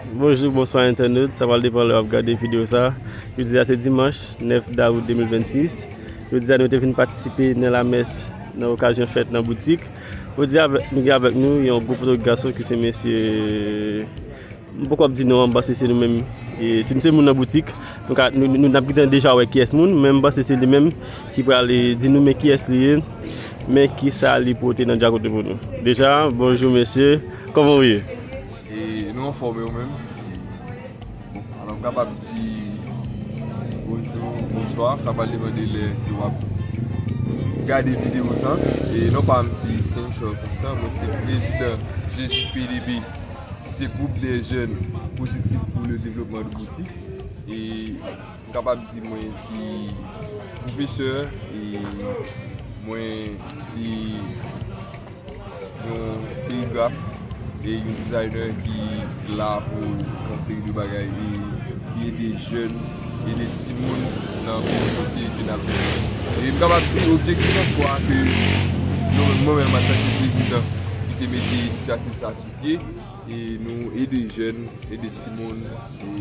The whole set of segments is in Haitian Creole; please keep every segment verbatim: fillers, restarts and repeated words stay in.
Bonjou, bonswa entènot, sa pral depann lè w ap gade videyo sa. Jodi a se dimanch nèf dawout de mil vennsis. Jodi a nou te vin patisipe nan lamès nan okazyon fèt nan boutik. Jodi a avèk, nou gen avèk nou yon gwoup foto gason ki se mesye, m poko ap di non an, m panse se nou menm. E si n se moun nan boutik, nou ka, nou, nou, n ap gentan deja wè kiyès moun, men m panse se li menm ki pral, e, di nou men kiyès li ye, men kisa li pote nan djakout li pou nou. Deja, bonjou mesye, kòman w ye? E nou anfòm yo menm. Bon, alò m kapab di bonjou, bonswa, sa pral depann de lè ke w ap gade videyo sa. E non pa m se Senchor Constant, mwen se prezidan G J P D B, ki se Groupe des Jeunes Positifs pour le Développement de Boutique. E m kapab di mwen se pwofesè, e mwen se yon serigraf e yon designer ki la pou fè yon seri de bagay e ki ede jèn, ede timoun nan kominote ke n ap viv. E m kapab di objektif an swa ke nou, mwen menm antanke prezidan ki te mete inisyativ sa sou pye, e nou ede jèn, ede timoun, e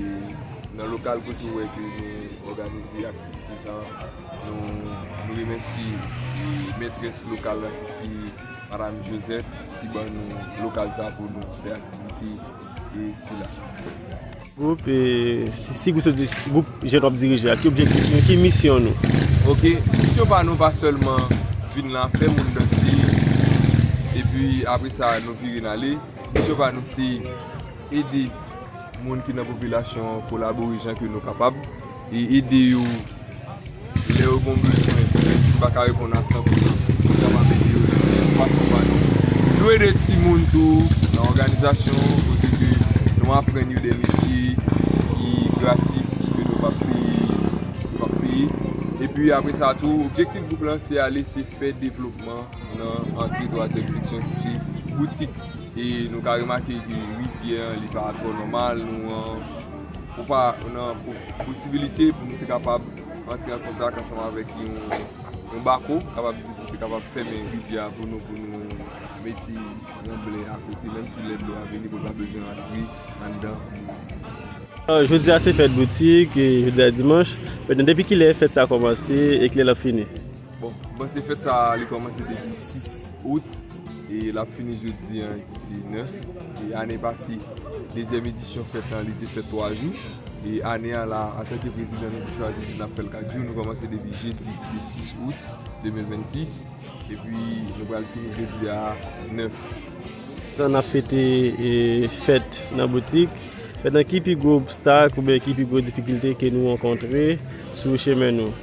nan lokal kote w wè ke nou òganize aktivite sa, nou, nou remèsye, e, mètrès lokal la ki se Madam Josette ki ban nou lokal sa pou nou fè aktivite, e, sila. Gwoup, e, si, si gwoup se di, gwoup jèn w ap dirije a, ki objektif nou, ki misyon nou? Ok, misyon pa nou pa sèlman vin la fè moun danse, epi apre sa nou vire n ale. Misyon pa nou se ede moun ki nan popilasyon an kolabore jan ke nou kapab, e ede yo lè yo gen bezwen, menm si n pa ka reponn a san pou san, nou kapab ede yo nan fason pa nou. Nou ede timoun tou nan òganizasyon, kote ke nou aprann yo de metye ki gratis, ke nou p ap peye, nou p ap peye. Epi apre sa tou, objektif gwoup lan se ale, se fè devlopman nan antre twazyèm seksyon ki se boutik. E nou ka remake ke rivyè an, li pa twò nòmal, nou an, ou pa nan po-, posibilite pou nou te kapab antre an kontak ansanm avèk yon, yon bako, kapab di pou te kapab fèmen rivyè a pou nou, pou nou mete yon blè akote, menm si lè dlo a vini, pou l pa bezwen antre anndan. Ah, jodi a se fèt boutik, e jodi a dimanch. Men depi kilè fèt sa kòmanse e kilè l ap fini? Bon, m panse fèt sa a, li kòmanse depi sis out e l ap fini jodi a, ki se nèf. E ane pase, dezyèm edisyon fèt lan, li te fèt twa jou. E ane a la, antanke prezidan, nou te chwazi di n ap fè l kat jou. Nou kòmanse depi jedi, ki te sis out de mil vennsis. Epi nou pral fini jodi a nèf. Tan n ap fete, e, fèt nan boutik, fèt nan ki pi gwo obstak oubyen ki pi gwo difikilte ke nou rankontre sou chemen nou?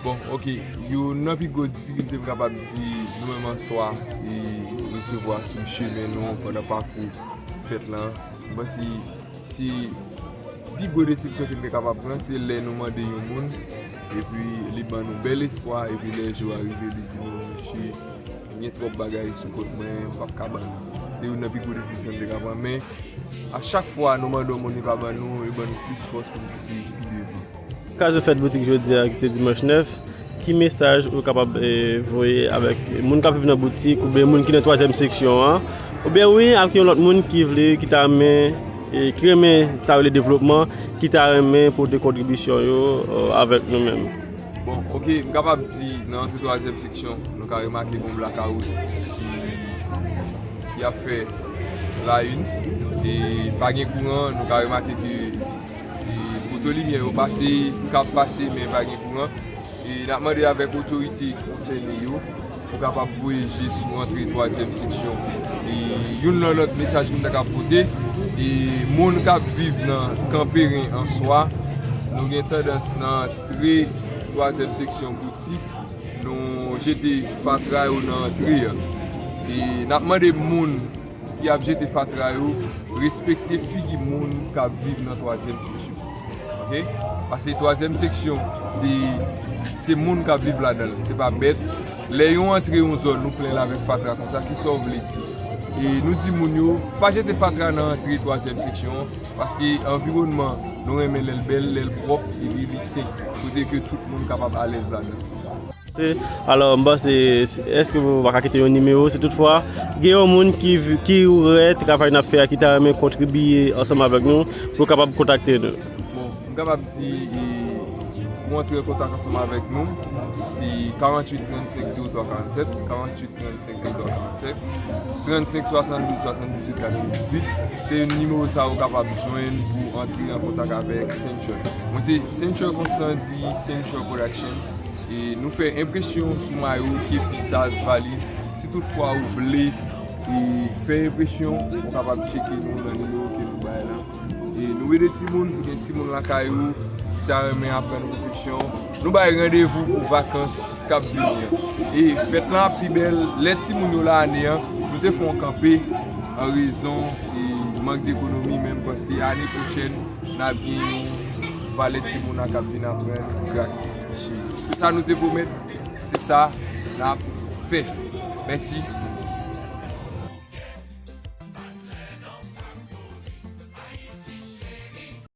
Bon, ok. Youn nan pi gwo difikilte m kapab di nou menm an swa, e, resevwa sou chemen nou pandan pakou fèt lan. M panse se pi gwo desepsyon ke n te kapab pran, se lè nou mande yon moun, epi li ban nou bèl espwa, epi lè jou a rive, li di nou, "Mesye, gen twòp bagay sou kont mwen, m p ap ka ban nou." Se youn nan pi gwo desepsyon n te ka pran, men a chak fwa nou mande yon moun, li pa ban nou, li ban nou plis fòs pou nou pouse pi devan. Okazyon fèt boutik jodi a, ki se dimanch nèf, ki mesaj ou kapab, e, voye avèk moun k ap viv nan boutik oubyen moun ki nan twazyèm seksyon an, oubyen wi, avèk yon lòt moun ki vle, ki ta renmen, e, ki renmen sa yo rele devlopman, ki ta renmen pote kontribisyon yo, e, avèk nou menm? Bon, ok, m kapab di nan antre twazyèm seksyon, nou ka remake yon blakawout ki, ki ap fè la une. E pa gen kouran, nou ka remake ke E poto limyè yo pase, k ap pase, men pa gen kouran. E n ap mande avèk otorite konsène yo pou kapab voye je sou antre twazyèm seksyon. E youn nan lòt mesaj ke m ta ka pote, e moun k ap viv nan Kanperen an swa, nou gen tandans nan antre twazyèm seksyon boutik, nou jete fatra yo nan antre a. E n ap mande moun ki ap jete fatra yo, respekte figi moun k ap viv nan twazyèm seksyon. Ok? Paske twazyèm seksyon, se, se moun k ap viv ladan l, se pa bèt. Lè yon antre yon zòn, nou plen l avèk fatra konsa, kisa w vle di? E nou di moun yo, pa jete fatra nan antre twazyèm seksyon an, paske anviwònman, nou renmen lè l bèl, lè l pwòp, epi li sen, kote ke tout moun kapab alèz ladan l. Alò, m panse, èske w pa ka kite yon nimewo, si toutfwa gen yon moun ki, ki wè travay n ap fè a, ki ta renmen kontribye ansanm avèk nou, pou w kapab kontakte nou? Bon, m kapab di, e, pou antre an kontak ansanm avèk nou, se karanntuit trannsenk zewo twa karannsèt, karanntuit trannsenk zewo twa karannsèt, trannsenk swasanndouz swasanndizuit katrevendizuit. Se nimewo sa ou kapab jwenn pou antre an kontak avèk Central. Mwen se Central Konstan di Central Production. E nou fè enpresyon sou mayo, kepi, taz, valiz. Si toutfwa ou vle e fè enpresyon, ou kapab tcheke nou nan nimewo ke nou bay la. E nou rele timoun, si gen timoun lakay ou ki ta renmen aprann konfeksyon, nou bay randevou pou vakans k ap vini an. E fèt lan ap pi bèl lè timoun yo la ane an. Nou te fè yon kanpe an rezon e mank dekonomi, men m panse ane pwochèn n ap gen yon valè timoun nan k ap vin aprann gratis ti cheri. Se sa nou te pwomèt, se sa n ap fè. Mèsi.